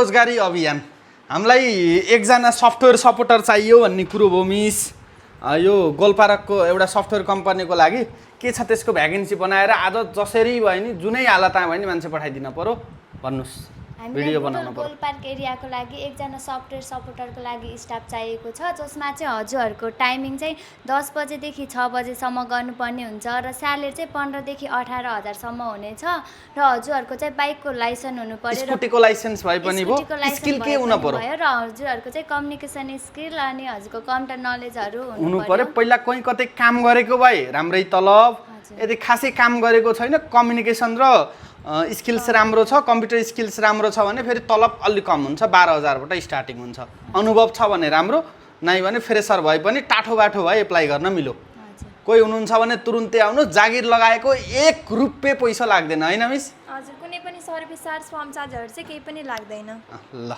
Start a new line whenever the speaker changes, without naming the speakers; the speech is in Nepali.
रोजगारी अभियान हामीलाई एकजना सफ्टवेयर सपोर्टर चाहियो भन्ने कुरो भयो मिस। यो गोलपारकको एउटा सफ्टवेयर कम्पनीको लागि के छ त्यसको भ्याकेन्सी बनाएर आज जसरी भयो नि जुनै हालतमा भयो नि मान्छे पठाइदिन पर्यो भन्नुस्। भिडियो बनाउनु पर्यो।
गोलपार्क एरियाको लागि एकजना सफ्टवेयर सपोर्टरको लागि स्टाफ चाहिएको छ जसमा चाहिँ हजुरहरूको टाइमिङ चाहिँ 10 बजेदेखि 6 बजेसम्म गर्नुपर्ने हुन्छ र स्यालेरी चाहिँ 15 देखि 18,000सम्म हुनेछ र हजुरहरूको चाहिँ बाइकको लाइसेन्स हुनु पर्यो र
स्कुटीको लाइसेन्स भए पनि भयो स्किल के हुन पर्यो
र हजुरहरूको चाहिँ कम्युनिकेसन स्किल अनि हजुरको कम्प्युटर नलेजहरू
हुनु पर्यो। पहिला कहीँ कतै काम गरेको भए राम्रै तलब, यदि खासै काम गरेको छैन कम्युनिकेसन र स्किल्स राम्रो छ, कम्प्युटर स्किल्स राम्रो छ भने फेरि तलब अलि कम हुन्छ, 12,000बाट स्टार्टिङ हुन्छ। अनुभव छ भने राम्रो, नै भने फ्रेसर भए पनि टाठो बाठो भए एप्लाई गर्न मिलो। कोही हुनुहुन्छ भने तुरुन्तै आउनु, जागिर लगाएको 1 रुपैयाँ पैसा लाग्दैन हैन मिस?
हजुर कुनै पनि सर्भिस चार्ज फर्म चार्जहरू चाहिँ केही पनि लाग्दैन।
ल